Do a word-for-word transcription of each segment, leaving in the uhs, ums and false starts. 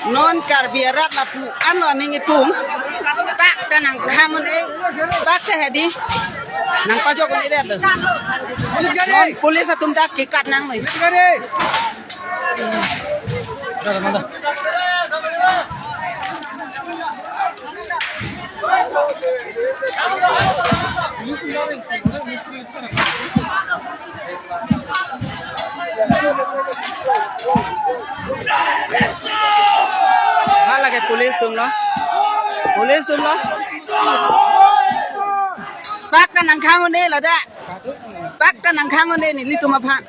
Non Karbi arat lapu an lo aning ipung. Pak ta nangkhang un-e. Pak ta hedi. Nangpajok un-e det lo. Non police atum ta kekat nang lo. Hala ke police atum lo. Police atum lo. Pak ta nangkhang un-e ladak. Pak ta nangkhang un-e nelitum aphan.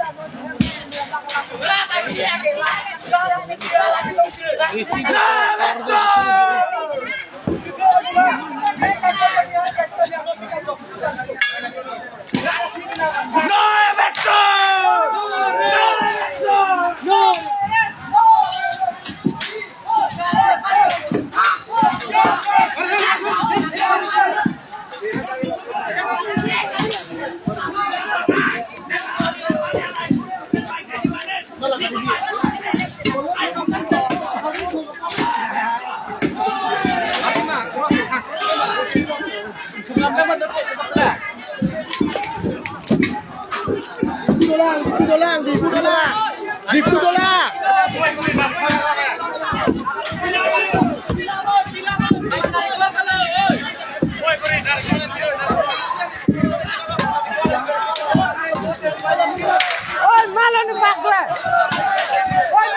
Dipu dolang, dipu dolang, dipu dolang. Dipu dolang. Oi, malan ni pak gue. Oi.